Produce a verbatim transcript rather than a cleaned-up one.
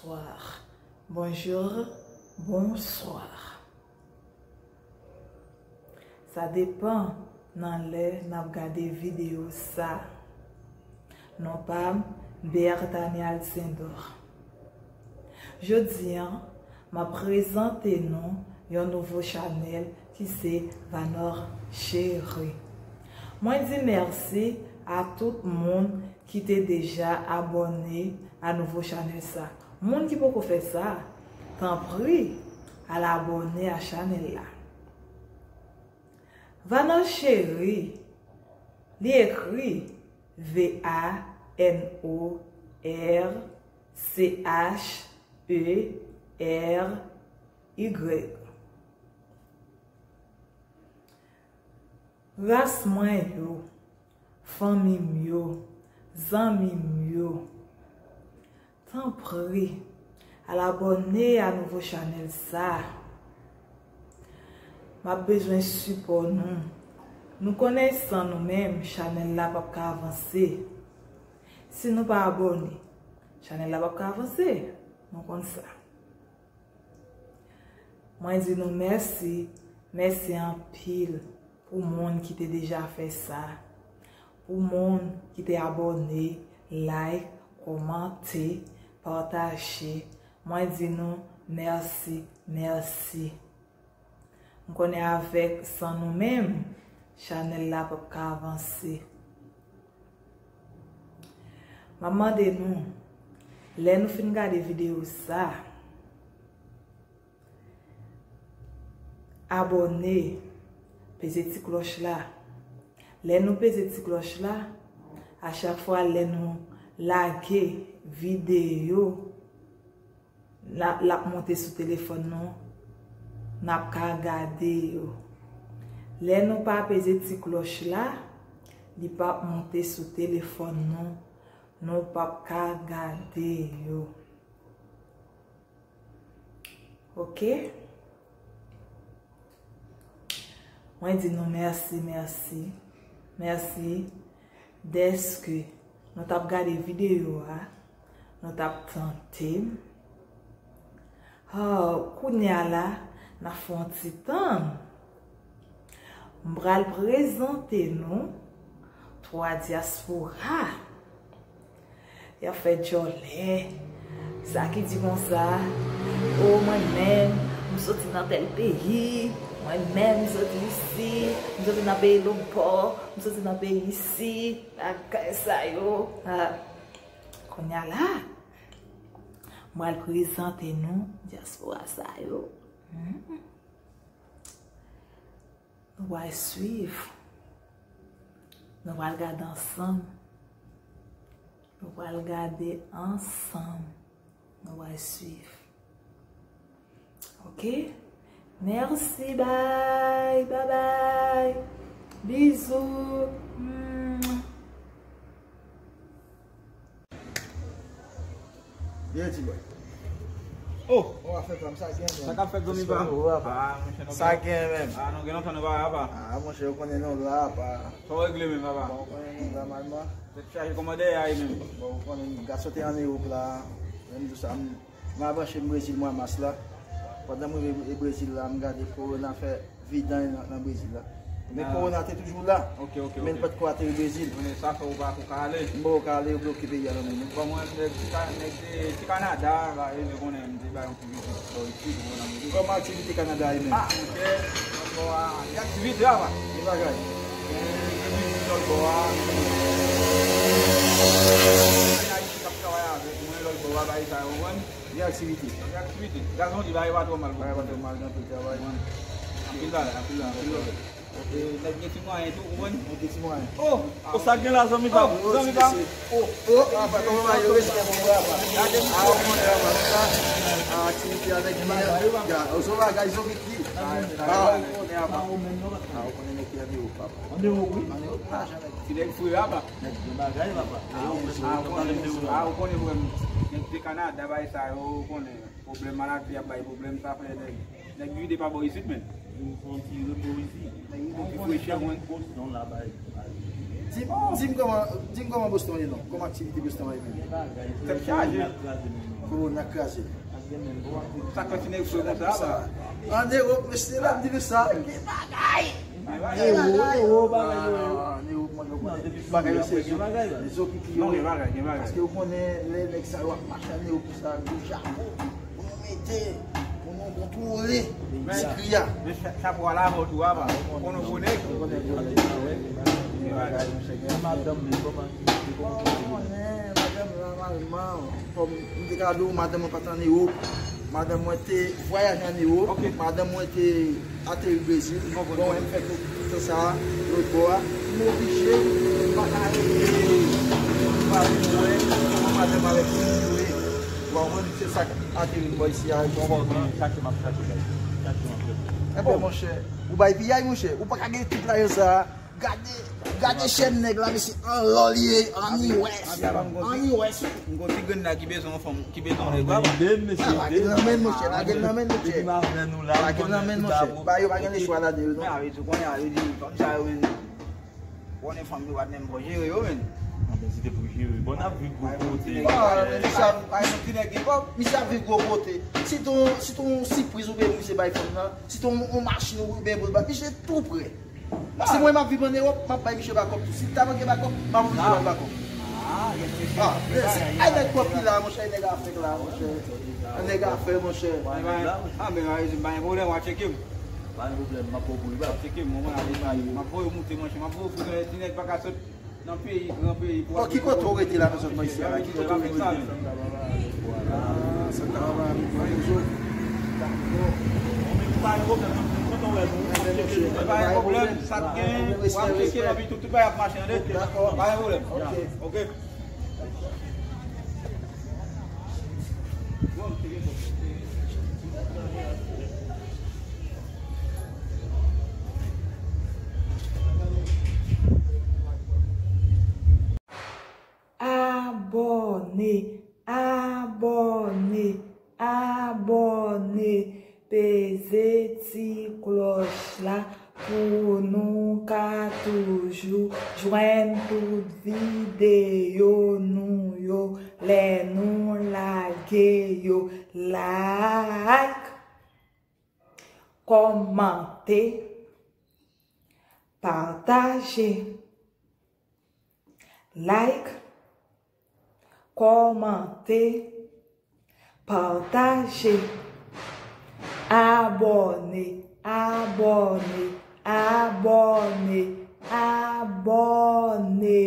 Bonsoir. Bonjour, bonsoir. Sa depan nan lè n ap gade videyo sa. Non pa m, Bertanie Alcindor. Jodi a, m ap prezante nou yon nouvo chanèl ki se Vanor Cherie. Mwen di mèsi a tout moun ki te deja abòne a nouvo chanèl sa. Moun ki poko fè sa, tanpri, al abòne a chanèl la. Vanor Cherie, li ekri V A N O R C H E R Y. Ras mwen yo, fanmi m yo, zanmi m yo, tanpri, al abòne a nouvo chanèl sa. M ap bezwen sipò nou. Nou konnen san nou menm, chanèl la p ap ka avanse. Si nou pa abòne, chanèl la p ap ka avanse. Nou konn sa. Mwen di nou mèsi, mèsi anpil pou moun ki te deja fè sa, pou moun ki te abòne, like, kòmante, pataje. Mwen di nou mèsi, mèsi. M konnen avèk san nou menm, chanèl la p ap ka avanse. M ap mande nou, lè nou fin gade videyo sa, abòne, peze ti klòch la. Lè nou peze ti klòch la, a chak fwa lè nou lage videyo, N ap, l ap monte sou telefòn nou, n ap ka gade yo. Lè nou pa peze ti klòch la, li p ap monte sou telefòn nou, nou p ap ka gade yo. Oke? Mwen di nou mèsi, mèsi, mèsi dèske nou t ap gade videyo a, nou t ap tande m. Ah, kounye a la, n ap fè yon ti tann. M pral prezante nou twa dyaspora. Y ap fè djòlè. Sa ki di konsa, o, mwen menm, m soti nan tèl peyi, mwen menm, m soti isi, m soti nan peyi Lòtbò, m soti nan peyi isi, bagay sa yo. Ah, kounye a la, m pral prezante nou dyaspora sa yo. Hmm. Nou pral swiv. Nou pral gade ansanm. Nou pral gade ansanm. Nou pral swiv. Oke? Mèsi, bye, bye bye. Bizou. Mwah. Byen, ti bòy. Oh! Ou a fè pa m, sa gen menm. Sa k ap fèt, zanmi pa m? Respè pou ou, apa. Ah, monchè, nou... Sa gen menm. Ah, nou gen lontan nou pa wè, apa. Ah, monchè, ou konnen nou la, apa. Sa w regle menm, apa? Bon, ou konnen nou la, malman. Tèt chaje, kòman dèyè a ye menm? Bon, ou konnen gason te ann Ewòp la. Menm jou sa, m, m a branche m Brezil mwa mas la. Pandan m rive Brezil la, m gade kowona fè vidanj nan, nan Brezil la. Men kowona te toujou la. Ok, ok, ok. Men l pa t ko ateri Brezil. Konnen sa fè ou pa ko ka ale. M poko ka ale, yo bloke peyi a nan men nou. Bon, mwen, nèg ti Ka-, nèg ti, ti Kanada, la, e, men konnen, m te bay yon ti vizit bò isit, ou konn, nan Brezil. Kòman aktivite Kanada a ye menm? Ah, monchè, lòt bò a, gen aktivite, apa. Gen bagay. Gen, gen vizit lòt bò a. Gen Ayisyen k ap travay avèk mwen, lòt bò a, bagay sa yo, ou konprann? Gen aktivite. Gen aktivite. Gazon di bagay pa twò mal. Bagay pa twò mal, gen anpil travay. Anpil bagay, anpil bagay, anpil bagay. E, nèg gen ti mwayen tou, ou konprann? Nèg gen ti mwayen. Oh! Oh, sa gen la, zanmi pa m. Oh, zanmi pa m. Oh, oh, apa, kòman va yo? Respè pou ou, apa. Gade misye. Ah, ou konnen, apa, sa. Ah, aktivite avèk li, ya. Ou se bagay, zon ki di. Ah, ou konnen, apa. Ah, ou konnen nèg ki ann Ewòp, apa. Ann Ewòp, wi. Ann Ewòp, pa janm. Ti nèg fre, apa. Nèg gen bagay, papa. Ah, ou konnen, ah, ou konnen, frè m. Nèg te Kanada, bay sa yo, ou konnen. Pwoblèm maladi ap bay pwoblèm, sa fè nèg, nèg vide pa bò isit, men. Vin pran ti repo isi. Nèg vide ti freche, mwen. Boston la, bay. Di m, di m kòman, di m kòman Boston ye, non? Kòman aktivite Boston ye, men? Tèt chaje. Kowona kraze. Sa k fè ti nèg fre konsa, ba? An Ewòp, mesye, la m di nou sa. Gen bagay! Gen Ewo, bagay! ewo, bagay yo, ewo. Ah, an Ewòp, mwen, yo konnen bagay yo serye. Gen bagay. Lezopipi Non, yo. gen bagay, gen bagay. Paske yo konnen lè nèg sa yo ap mache an Ewòp, sa, gwo chapo. Pou nou mete, pou nou kontwole ti kri a. Men cha- chapo a la avè w tou, a, ba? Ou konnen w gwo nèg. Ou konnen gwo nèg. Gen bagay, monchè, gen bagay. Madanm li, kòman ki, kòman ki. Konnen, madanm la, nòmalman, kòm m te ka di w, madanm mwen pa t an Ewòp. Madanm mwen te vwayaje an Ewòp. Ok. Madanm mwen te ateri Brezil. Bon, bon, Bon, bon. wè, m fè tout, tout tan sa a, lòt bò a. M oblije pa ka rete, pa vin wè kòman madanm avèk pitit yo ye. Ou konprann? Se sa k ateri m bò isi a. Bon, bon, bon, chache m ap chache, guys. Chache m ap chache. Ebyen, monchè, ou bay piyay, monchè. Ou pa ka gen tout lajan sa a. Gade, gade chèn nèg la, mesye, an lò li ye, an iwès. An iwès. M gon ti grenn la ki bezwen yon fanm, ki bezwen yon nèg, ba? Ede m, mesye, Ah, lage l nan men, monchè, lage l nan men, monchè. Depi m avè nou la, Lage l nan men, monchè. Ba yo pa gen lechwa lade yo, Men non. avè di, konnen avè di, fanm sa yo menm. Konnen fanm yo pa t menm bon jere yo, menm. Anben, se te pou jere. Bon, n ap viv gwo kote. Ah, men sa, pa yon ti nèg gen kòb, misye ap viv gwo kote. Si ton, si ton sipriz ou gen pou misye bay fanm nan, si ton yon machin ou gen pou l bay, misye tou prè. Si mwen m ap viv an Ewòp, m ap bay misye bakòp tou. Si l ta manke bakòp, m ap oblije ba l bakòp. Ah, gen ti Ah, men se, ay nèg pòp ki la, monchè, nèg afè k la, monchè. Nèg afè, monchè. Ah, men, ah, men, pa gen pwoblèm, w a tcheke m. Pa gen pwoblèm, m ap pran pou li, W a ba. tcheke m, mwen, mwen, ale, m ale. M ap voye w moute, monchè, m ap voye w fout nan ti nèg pa ka sot nan peyi, gran peyi. Bon, ki kote ou rete la, nan zòn mwen isi a la? Ki kote ou rete? Ah, Santa Barbara, Rio. Pa gen pwoblèm, m kontan wè nou. M ap tcheke nou. Pa gen pwoblèm, sa t gen, w ap tcheke, w ap tout, tout bagay ap mache, tande? Dakò. Pa gen pwoblèm. Ok. Ok. Abòne, abòne, abòne, peze ti klòch la pou nou ka toujou jwenn tout videyo nou yo lè nou lage yo. Like, kòmante, pataje. Like, kòmante, pataje, abòne, abòne, abòne, abòne.